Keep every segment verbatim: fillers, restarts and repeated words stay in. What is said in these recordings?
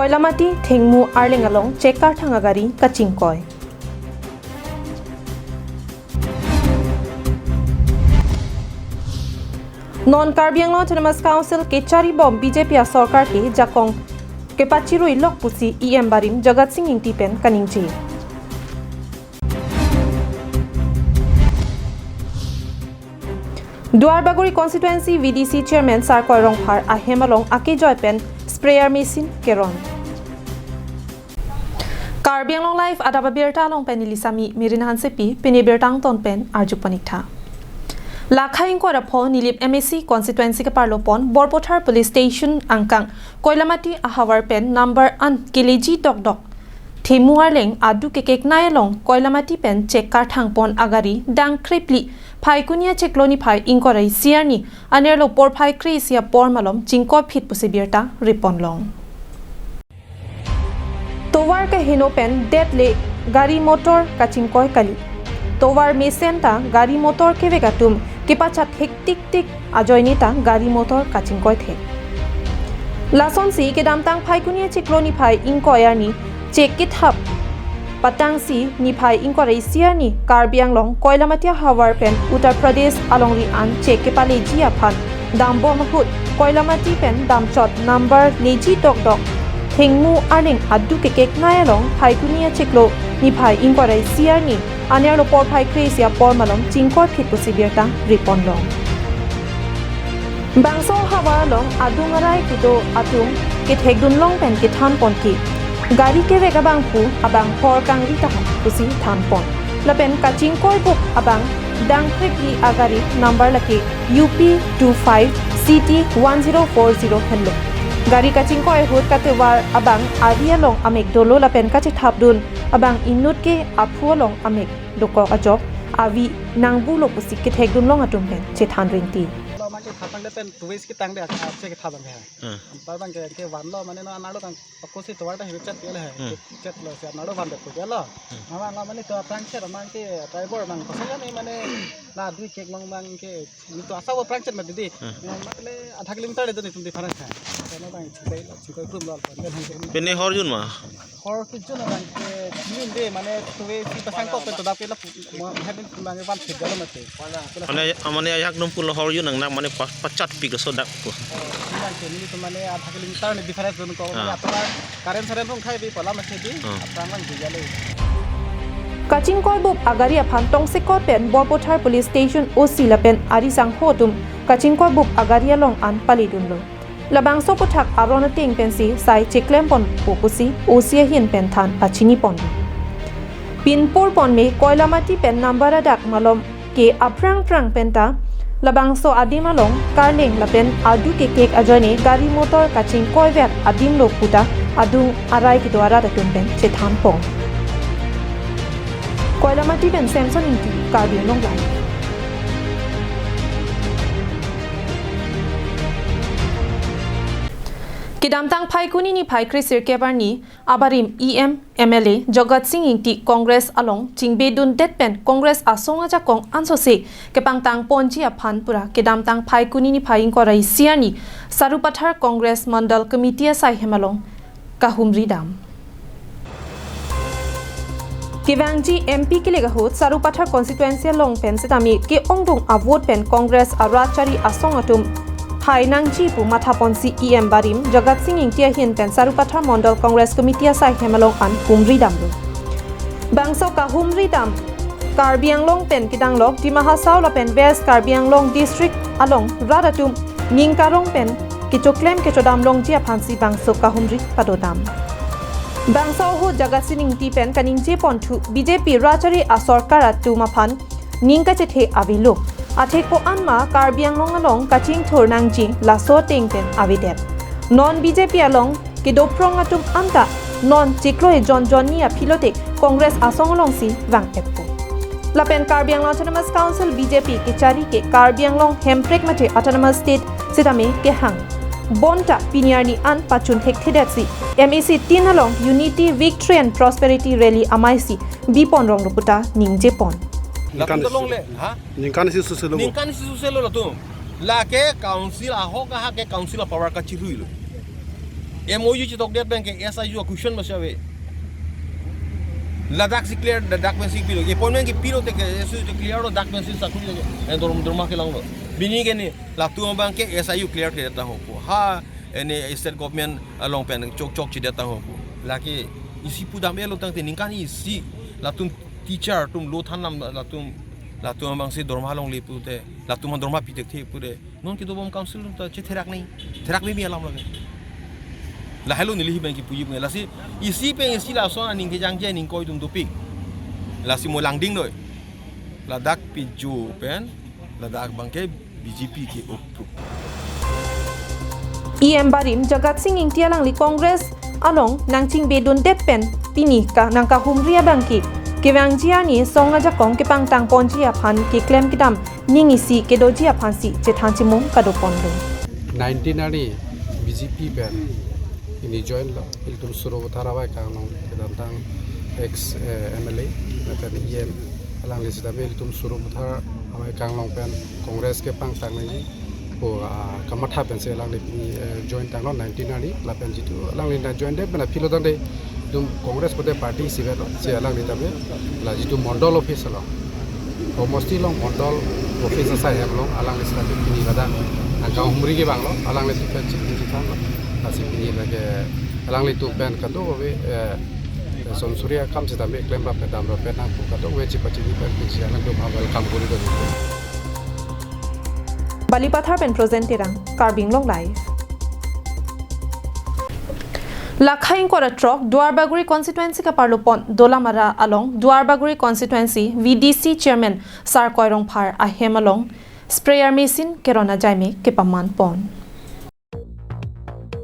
Koilamati Thengmu Arleng along chek karthang agari kachingkoi. Non Karbi Anglong Autonomous Council kecharibom B J P asorkar ke jakong kepachirui lok pusi E M barim Jagat Sing Engti pen kaningje. Duarbagori Constituency V D C Chairman Sarkoi Rongphar ahem along akejoi pen sprayer machine keron. Karbi Anglong Live adap abirta along pen neli Sami Mirin Hansepi, pini birta angton pen arju pon ik tha. Lakha ingkoi ra pho Nilip M A C constituency keparlo pon Borpathar Police Station angkang Koilamati ahavar pen number an keleji dokdok Thengmu Arleng adu kekeknei along Koilamati pen chek karthang pon agari dang krepli Phaikuni achiklo niphai ingkoi ra isi arni anerlo porphai kre-isi apor malom chingkoi phit pusi birta ripon long. Tovar kaheno pen det le gari motor kachingkoi kali. Tovar mesen ta gari motor kevek atum kepachat hektik tik ajoine ta gari motor kachingkoi thek. Lasonsi kedamtang Phaikuni achiklo niphai ingkoi arni chek kethap patangsi niphai ingkoi ra isi arni Karbi Anglong Koilamati ahavar pen Uttar Pradesh alongri an chek kepaleji aphan dambom ahut Koilamati pen damchot number leji dokdok Thengmu Arleng adu kekeknei along Phaikuni achiklo niphai ingkoi ra isi arni anerlo porphai kre-isi apor malom chingkoi phit pusi birta ripon long. Bangso ahavar along adung arai kedo atum kethekdun long pen kethan pon ke gari kevek abangphu abang hor kangri tahai pusi than pon. Lapen kachingkoi bup abang dang krepli agari number lake U P two five C T one zero four zero henlo. Gari kachingkoi ahut katovar abang ari along amek dolo lapen kachethapdun abang inut ke aphu along amek dokok ajok avi nangbulo pusi kethekdun long atum pen chethan rinti. Lo mangke thapang de pen tuwis kitang de a, a, chek thapang ke. Hmm. Anpar bangke ke vanlo mane non anarlo kang pakosi tovar ta hibi chat ke le hai. Hmm. Chat lo si anarlo van de ko lo. Hmm. Mama lo mane to aphrang chat mangke driver mang kosong ni mane la dui kek long mangke ni to asa aphrang chat ma didi. Hmm. Eh, mane adha kilometer de ni tum di pharang kha. Kana bang chikai lo chikai krum lo pan kan hang. Pini hor jun ma? Hor kejun abangke min de mane tuwe si pasang kok pen to dap ke la mo head in mane van thek galo mate. Mane, mane ajak num pulo hor jun nang nang mane pa-, pachat pi ke sodak ko. Oh, ini bangke ni to mane adha kilometer ni difference dun ko. Ah. Mane atovar current saren rong khai bi pala mate di. Ah. Aphrang lang di gale. Kachingkoi bup agari aphan tongsekot pen Borpathar Police Station O C lapen ari sangho atum kachingkoi bup agari along an paledunlo. Labangso aputhak aron ateng pensi sai cheklem ponpo pusi O C ahin pen than pachini pon. Pinpur pon me Koilamati pen number adak malom ke aphrang phrang penta labangso adim along karleng lapen adu kekek ajoine gari motor kachingkoi ver adim lo puta adung arai kedo arat atum pen chethan pon. Koilamati pen Samson Ingti, Karbi Anglong Live. Kedamtang Phaikuni niphai kre-sirkep arni abarim E M, M L A Jagat Sing Ingti Congress along chingbedundet pen Congress asong ajakong ansose kepangtang ponji aphan pura kedamtang Phaikuni niphai ingkoi ra isi arni Sarupathar Congress Mandal Committee asai hem along kahumri dam. Kevangji M P kelek ahut Sarupathar constituency along pen setame ke-ongdung avote pen Congress arat chari asong atum hai nangji pu matha ponsi E M barim Jagat Sing Ingti ahin pen Sarupathar Mandal Congress Committee asai hem along an humri damlo. Bangso kahumri dam Karbi Anglong pen kedanglok Dima Hasao lapen West Karbi Anglong district along rat atum ning karong pen kechoklem kechodam longji aphansi bangso kahumri padodam. Bangso ahut Jagat Sing Ingti pen kaningje ponthu B J P rat chari asorkar atum aphan ning kachethe avelo. Athek ko-an ma Karbi Anglong along kachingthur nangji laso ateng pen avedet. Non B J P along kedoprong atum anta non chiklo ejon jonni aphi lote Congress asong alongsi vang-etpo. Lapen Karbi Anglong Autonomous Council B J P kechari ke Karbi Anglong Hemprek mate Autonomous State setame kehang. Bonta pini arni an pachun thekthedetsi M A C tin along Unity, Victory and Prosperity Rally amaisi bipon ronglo puta ningje pon. Latum ta longle, ha? Ningkan isi suselo. Ningkan isi suselo latum. Lake council ahok ahak ke council a-power kachirui lo. M O U chetok det abang ke S I U a-question masi ave. Ladak si clear, ladak pensi pilo. Appointment ke pilo te ke S I U te clear lo, dak pensi sakuri te ke. Eh, dorm, dorma kelanglo. Pini ke ne, latum abang ke S I U clear ke tangho pu. Ha, eh, ne state government along pen chok chok chedet tangho pu. Lake isi pudam-etlo tangte ningkan isi latum teacher atum lo than nam latum, latum abang si dorma longle pute, latum dorma pithekthe pute. Non kedobom council ta chetherak nai. Therak meme alam lake. Lahelo neli hi abang kipuji pu. Lasi isi pen isi lason aning kejangje aning koi atum dopik. Lasi mo langding noi. Ladak pijo pen, ladak abang ke B J P ke up. E M barim Jagat Sing Engti alangli Congress along nangchingbedundet pen pini ka nangkahumri abang ke kevangji arni song ajakong kepangtang ponji aphan keklem kedam ning isi kedoji aphansi chethan chimung kadopon dun. Nineteen arni B J P pen pini join lo, ilitum Sarupathar Amei Anglong kedamtang ex, eh, M L A, lapen E M, alangli sitame ilitum Sarupathar Amei Anglong pen Congress kepangtang nangji pu, ah, kamatha pensi alangli pini, eh, join tanglo nineteen arni, lapen jitu alangli nangjoin det pen aphi lo tangte itum Congress pute party isi vet lo, si alangli tame la jitu mondol office lo, homosti along mondol office asai hem along alangli sitame pini ladak nangkahumri kevang lo, alangli sitame chingki chithang lo, lasi pini lake alanglitum pen kadokave, eh, son suri akam sitame klem rapet dam rapet nang pu kadokave chepachini pen pini alangtum ha welcome kori do. Balipathar pen Projen Terang, Karbi Anglong Live. Lakha ingkoi ra throk Duarbagori constituency kaparlopon Dolamara along Duarbagori constituency V D C chairman Sarkoi Rongphar ahem along sprayer machine keron ajaime kepaman pon.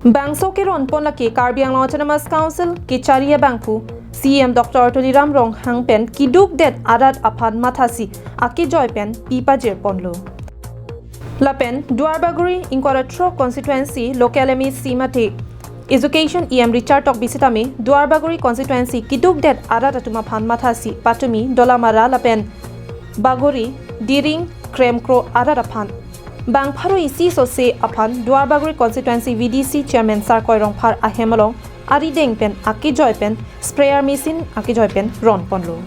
Bangso keron pon lake Karbi Anglong Autonomous Council kechari abangphu C E M Doctor Tuliram Ronghang pen keduk det arat aphan mathasi akejoi pen pi pajir ponlo. Lapen Duarbagori ingkoi ra throk constituency local M A C mate Education E M Richard Tokbi sitame Duarbagori constituency keduk det arat atum aphan mathasi patumi Dolamara lapen Bagori, Diring, Kremkro arat aphan bang pharo isi sose aphan Duarbagori constituency V D C chairman Sarkoi Rongphar ahem along arideng pen akejoi pen sprayer machine akejoi pen ron ponlo.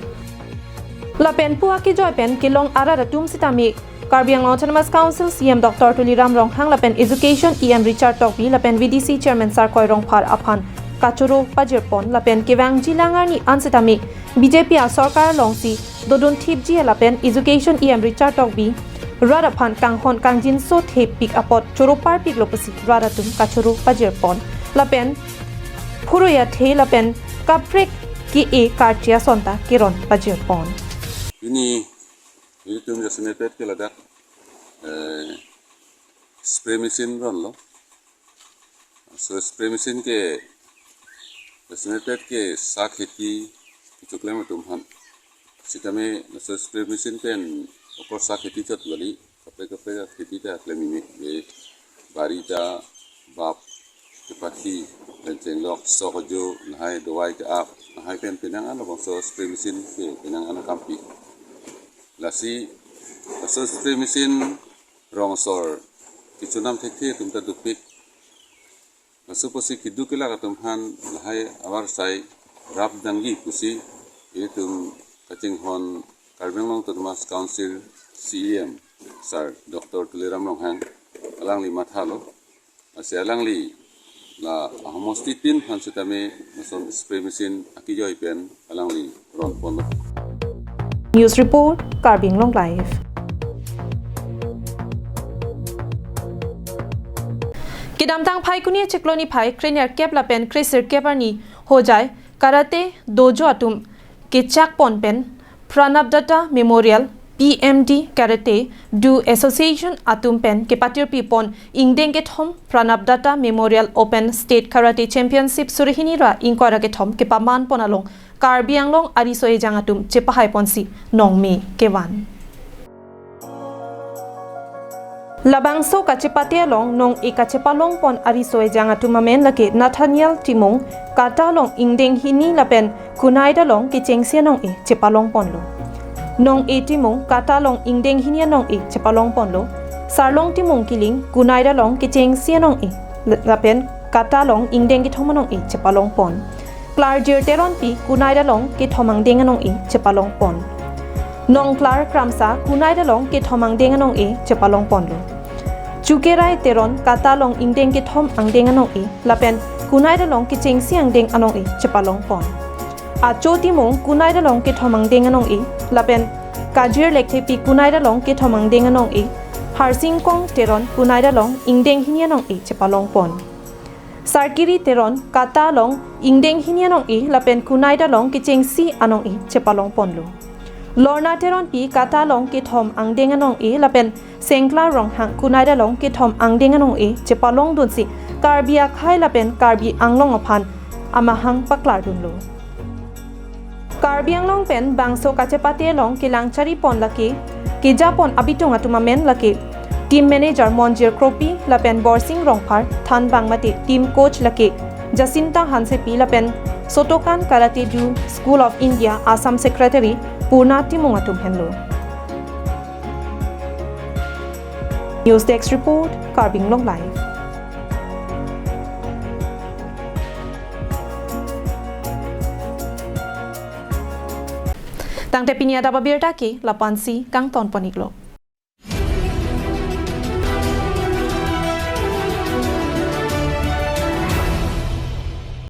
Lapen pu akejoi pen kelong arat atum sitame Karbi Anglong Autonomous Council C E M Doctor Tuliram Ronghang lapen Education E M Richard Tokbi lapen V D C chairman Sarkoi Rongphar aphan kachoro pajir pon lapen kevangji lang arni an sitame B J P asorkar alongsi dodun thipji lapen Education E M Richard Tokbi rat aphan kanghon kangjinso thepik apot choro parpiklo pusi rat atum kachoro pajir pon lapen phurui athe lapen kaprek ke-e karti asonta keron pajir pon. Pini ilitum jasemet ke ladak, eh, spray machine ronlo. So spray machine ke jasemet ke sakheti kechoklem atum aphan. Sitame so spray machine pen okor sakheti chot kali, kaprek kaprek kheti ta klem meme, e bari ta, bap, kepathi, pen chenglok, sok ajo, lahai dawai ke-ap, lahai pen penang an labangso spray machine ke penang an akampi. Lasi, laso spray machine rong asor kechonam thekthe atum ta dopik. Laso pusi keduk kelak atum aphan lahai avarsai rap dangji pusi ilitum kachinghon Karbi Anglong Autonomous Council C E M Sir Doctor Tuliram Ronghang alangli mathalo. Lasi alangli la ahomosti tin aphan sitame lason spray machine akejoi pen alangli ron ponlo. News report, Karbi Anglong Live. Kedamtang Phaikuni achiklo niphai krenerkep lapen kresirkep arni Hojai Karate Dojo atum kechak pon pen Pranab Datta Memorial P M D Karate Do Association atum pen kepatirpi pon ingdeng kethom Pranab Datta Memorial Open State Karate Championship suri hini ra ingkoi ra kethom kepaman pon along Karbi Anglong ariso ejang atum chepahai ponsi nongme kevan. Labangso kachepate along nong-e kachepalong pon ariso ejang atum amen lake Nathaniel Timung, kata along ingdeng hini lapen Kunaida along kechengsi anong-e chepalong ponlo. Nong-e Timung, kata along ingdeng hini anong-e chepalong ponlo. Sarlong Timung Kiling, Kunaida along kechengsi anong-e lapen Kata along ingdeng kethom anong-e chepalongpon. Klarjir Teronpi Kunaida along kethom angdeng anong-e chepalongpon. Nongklar Kramsa Kunaida along kethom angdeng anong-e chepalongponlo. Chukerai Teron Kata along ingdeng kethom angdeng anong-e lapen Kunaida along kechengsi angdeng anong-e chepalongpon. Acho Timung Kunaida along kethom angdeng anong-e lapen Kajir Lekthepi Kunaida along kethom angdeng anong-e, Harsing Kong Teron Kunaida along ingdeng hini anong-e chepalongpon. Sarkiri Teron Kata along ingdeng hini anong-e lapen Kunaida along kechengsi anong-e chepalongponlo. Lorna Teronpi Kata along kethom angdeng anong-e lapen Sengkla Ronghang Kunaida along kethom angdeng anong-e chepalongdunsi Karbi akhei lapen Karbi Anglong aphan amahang paklardunlo. Karbi Anglong pen bangso kachepate along kelang charipon lake kejapon abitung atum amen lake Team Manager Monjir Kropi lapen Borsing Rongphar, thanbang mate Team Coach lake Jacinta Hansepi lapen Sotokan Karate Do School of India Assam Secretary Purna Timung atum henlo. News Desk Report, Karbi Anglong Live. Tangte pini adap abirta ke lapu-ansi kangtonpon-iklo.